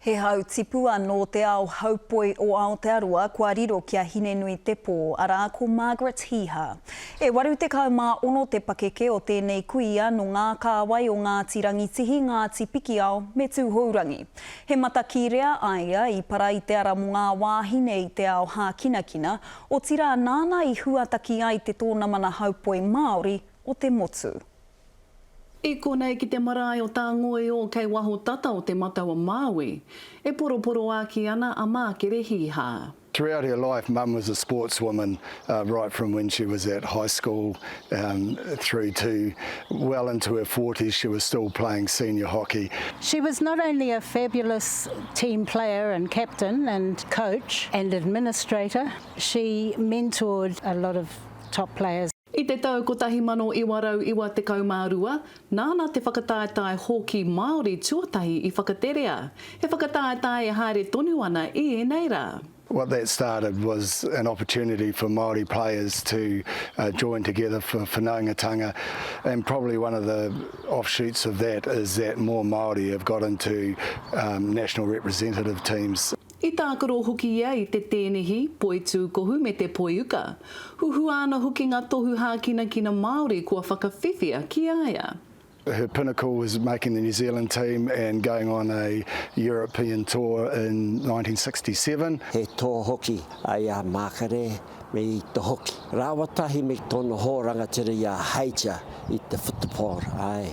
He hau tipua nō te ao haupoi o Aotearoa kua riro ki a Hinenuitepō, arā, ko Margaret Hiha. E 86 te pakeke o tēnei kuia nō ngā kāwai o Ngāti Rangitihi, Ngāti Pikiao me Tūhourangi. He matakīrea a ia i para i te ara mō ngā wāhine i te ao hākinakina, otirā nāna i huataki ai te tōnamana haupoi Māori o te motu. I konei ki te marae o Tāngoio kei waho tata o Te Matau-a-Māui, e poroporoāki ana a Mākere Hīhā. Throughout her life Mum was a sportswoman right from when she was at high school through to well into her forties she was still playing senior hockey. She was not only a fabulous team player and captain and coach and administrator, she mentored a lot of top players. I te tau 1992, nāna te whakataetae hōkī Māori tuatahi i whakaterea, he whakataetae e haere tonu ana i ēnei rā. What that started was an opportunity for Māori players to join together for whanaungatanga and probably one of the offshoots of that is that more Māori have got into national representative teams. I tākaro hoki ia i te tēnehi, poitūkohu me te poiuka. Huhua ana hoki ngā tohu hākinakina Māori kua whakawhiwhia ki a ia. Her pinnacle was making the New Zealand team and going on a European tour in 1967. He toa hoki a ia Mākere me i te hoki. Rāua tahi me tōna hoa rangatira i a Heitia i te whutupōro, āe.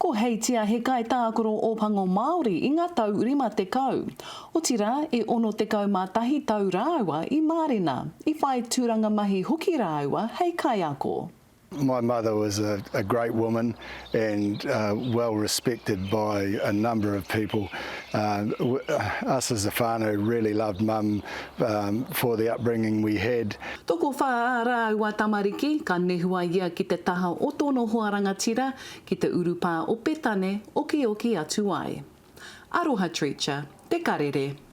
Ko Heitia he kaitākaro Ōpango Māori i ngā tau 50. Otirā, e 61 tau rāua i mārena, i whai tūranga mahi hoki rāua hei kaiako. My mother was a a great woman and well respected by a number of people. Us as a whānau really loved mum for the upbringing we had. Tokowhā ā rāua tamariki, ka nehua ia ki te taha o tōna hoa rangatira, ki te urupā o Petane okioki atu ai. Aroha Treacher, Te Karere.